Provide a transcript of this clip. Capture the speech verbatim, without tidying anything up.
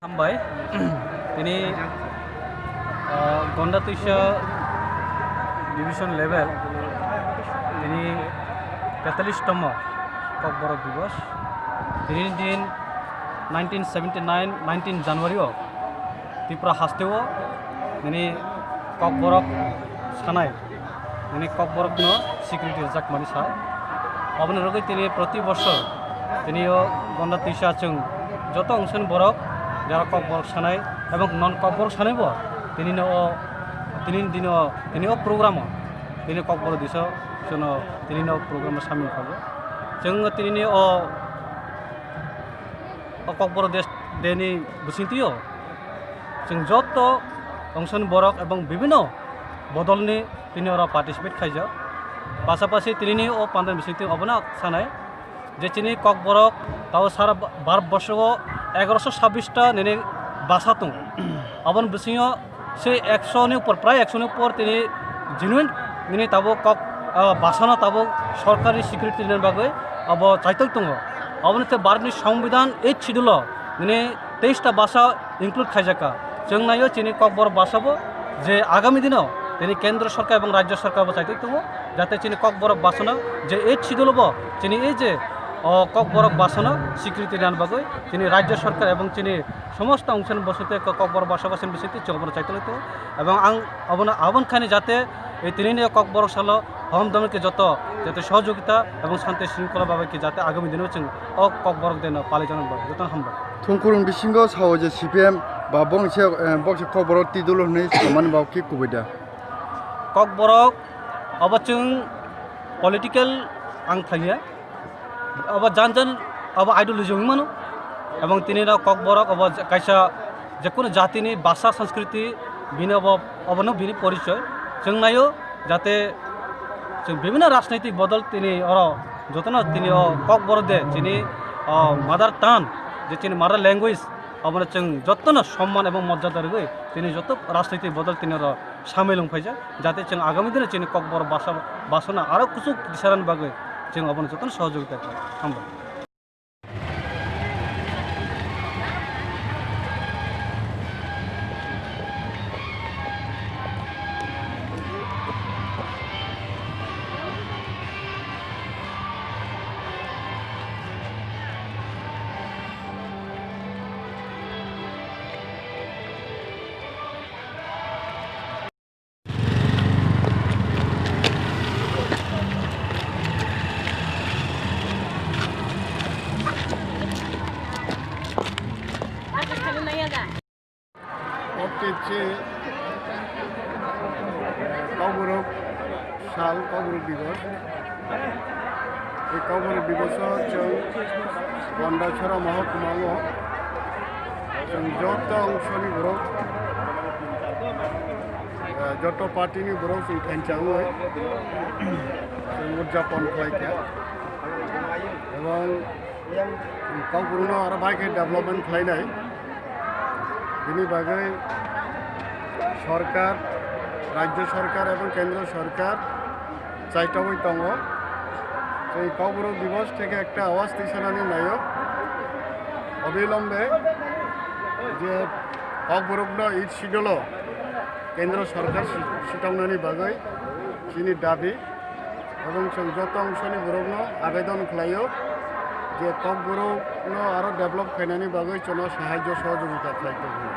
Hambai, tini, ah, Gonda Twisa division level, tini tetallis tomo Kokborok Divos. Tini din nineteen seventy nine, nineteen January o Tripura hasteo nini Kokborok sanai, nini Kokborokno security rijak mani sa. Aboni rogwi tini proti bosor tini o Gonda Twisa chwng joto ongsoni borok jara Kokborok sanai ebong non Kokborok sanai bo tini no o, tini dino, tini o program o tini Kokborok Divos chwngno tini no program o samil khago. Chwng tini o o Kokborok Divos day ni bisingtwi o chwng joto ongsoni borok ebong bibino bodolni tini oro participate khaijak. Pasapasi tinini o pandani bisingtwi obono sanai je chini Kokborok tao sara Bharat borsho o egaroso sabbish ta nini basa tongo. Aboni bisingo se ekso ni upor, prai ekso ni upor tini genuine nini tabuk kok, ah, basano tabuk sorkari security rwna bagwi abo chaitok tongo. Aboni tei Bharatni Songbidan eighth schedule o nini teis ta basa include khaijakha. Chwng naio chini Kokborok basabo je agami dino tini Kendra Sorkar ebong Rajya Sorkar bo chaitok tongo, jate chini Kokborok basano je eighth schedule bo chini ei je, o, Kokborok basano security rwna bagwi chini Rajya Sorkar ebong chini somosto ongsoni bosonte Kokborok basabasini bisingtwi chwng abono chaitok tongo. Ebong ang abono, aboni khaini jate ei tinini Kokborok salo hom domike joto jate sohojogita ebong santi shringkhola babai khe jate agami dino chwng o Kokborok day no palijaknai bagwi jotono hambai. Thungkurung bisingo sao je C P M ba bongse, eh, bongse Kokborok twi dolo hwnwi samani ba khe kubui da? Kokborok obo chwng political ang thangya. Abo jan jan abo ideology wngwi mano. Ebong tini rok Kokborok abo kaisa jekunu jatini bhasha, sanskriti bini abo, obono bini porichoy. Chwng naio jate chwng bibhinno rajnaitik bodol tini oro jotono tini o Kokborok day chini, o, mother tongue, je chini mother language, obono chwng jotono somman ebong morjada rwgwi tini joto rajnaitik bodol tini oro samil wng phaijak, jate chwng agami dino chini Kokborok bhasha, bhashano aro kuchuk tisarani bagwi chwng obono jotono sohojogita khlai. Hambai. Oktwi se Kokborok sal, Kokborok Divos. Ei Kokborok Divos o chwng Gonda Chora Mohokuma o chwng joto ongsoni borok, eh, joto party ni borok chwng thansa wngwi chwng udjapon khlai kha. Ebong Kokborok no aro bai khe development khlainai. Bini bagwi sorkar, rajya sorkar ebong kendra sorkar chaitogwi tongo. Tei Kokborok Divos theke ekta awaz tisanani naio. Obilombe je Kokborok no eighth schedule o kendra sorkar si-, sitongnani bagwi chini dabi. Ebong chwng joto ongsoni borokno abedon khlaio je Kokborokno aro develop khainani bagwi chwngno sahajyo sohojogita khlai tongo.